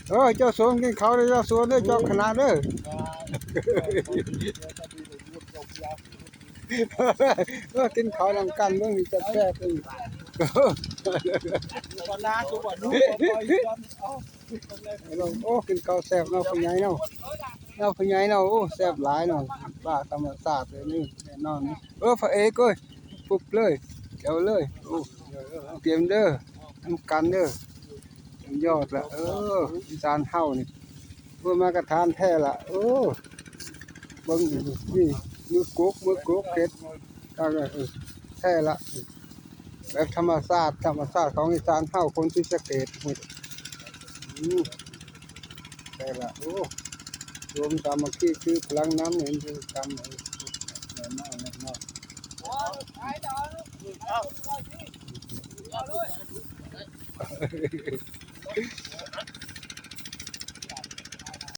ເອີ ເຈົ້າສວນກິນເຂົ້າເດີ ເຈົ້າສວນເດີ ເຈົ້າຄະນະເດີ ເອີ ກິນເຂົ້ານຳກັນເບິ່ງ ແຊບໆ ເອີ ໂອ້ ກິນເຂົ້າແຊບເນາະ ຜູ້ໃຫຍ່ເນາະ ເນາະ ຜູ້ໃຫຍ່ເນາະ ໂອ້ ແຊບຫຼາຍເນາະ ປາທຳມະຊາດເລີຍນີ້ ແນ່ນອນ ເອີ ພະເອກເອີຍ ປຸບເລີຍ ແຈວເລີຍ ໂອ້ ກຽມເດີ ນຳກັນເດີ ສຸດຍອດລະ ເອີ ອີສານເຮົານີ້ ເອີ ມາດຕະຖານແທ້ລະ ເອີ ເບິ່ງນີ້ ມືກົກ ມືກົກເຮັດ ເອີ ແທ້ລະ ແບບທຳມະຊາດ ທຳມະຊາດຂອງອີສານເຮົາ ຄົນສີສະເກດ ອືມ ແທ້ລະ ໂອ້ ລວມສາມັກຄີຄືພະລັງນຳ ເຫັນຄືກັນ ເອີ ແນ່ນອນ ແນ່ນອນ.